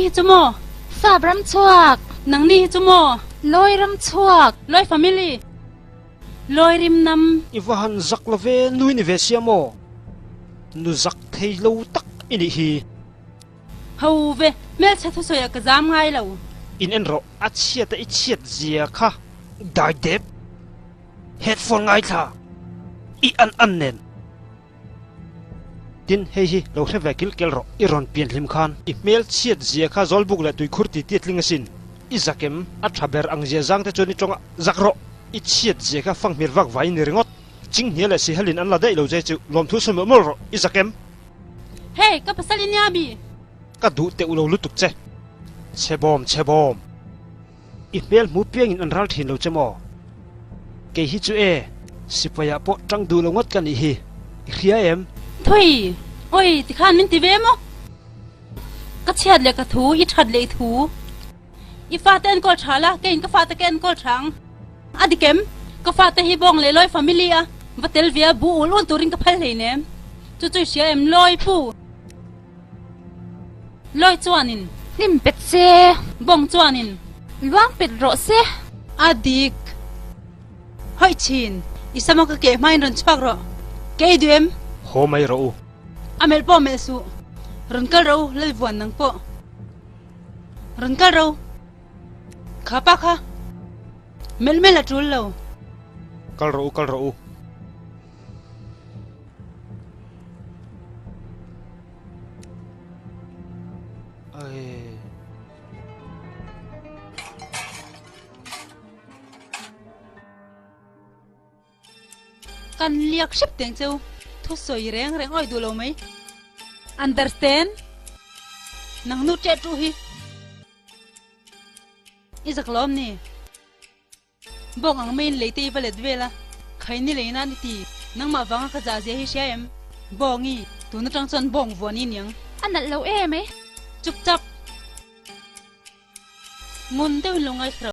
Hi chu maw? Sap ram chhuak. Nangni hi chu maw? Lawi ram chhuak. Lawi family. Lawi rim nam. I va han zak lo ve nui ni ve sia maw? Nu zak thei lo tak i nih hi. Ho ve, hmelchhe thusawi ah ka zam ngai lo. In en rawh, a chhiat a i chhiat zia kha dai dep. Headphone ngaithla i an an nen. Tin, hei hi lo hre ve kil kel rawh, i rawn pian hlim khan i hmel chhiat zia kha zawlbuk leh tuikhur ti ti a tling asin. I zakem a tha ber ang zia zang te chuan i tawng a zak rawh, i chhiat zia kha fanghmir vak vai ni ringawt. Chinghnia leh sihalin an la daih lo che chu lawmthu sawi mawlh mawlh rawh, i zakem. Hey, ka pasal i nia mi? Ka duh teuh lo lutuk che. Chhe bawm, chhe bawm. I hmel hmu piangin an ral thin lo che maw? Kei hi chu e, sipaiah pawh tang duh lo ngawt ka nih hi, i hria em? Thui! Awi, tikhan min ti ve maw? Ka chhiat leh ka thu, i that leh i thu. I fate enkawl tha la, keiin ka fate ka enkawl tha ang. A dik em? Ka fate hi bawng leh lawi family a va tel ve a, bu ul ul turin ka phal hleinem. Chu chu i hria em? Lawi pu! Lawi chuanin. Hnim pet se. Bawng chuanin. Luang pet rawh se. A dik. Hawi thin. I sama ka keh hmain rawn chhuak rawh. Ke i duh em? Haw mai rawh u. A melh pawh melh suh. Rawn kal rawh u, Lalvuan nang pawh. Rawn kal rawh u. Kha pa kha. Melh melh a tul lo. Kal rawh u, kal rawh u. Kan liak hrep teng cheu thusawi reng reng awi duh lo mai. Understand? Nang nu ṭeh ṭuh hi i zak lawm ni? Bawk ang maiin leite i va let vel a, khaini lei nan i ti. Nangmah vanga ka zah zia hi hria em? Bawngi, tun atang chuan bawng vuan i niang. A nalh lo em e. Chup chap. Ngun deuhin lo ngaithla.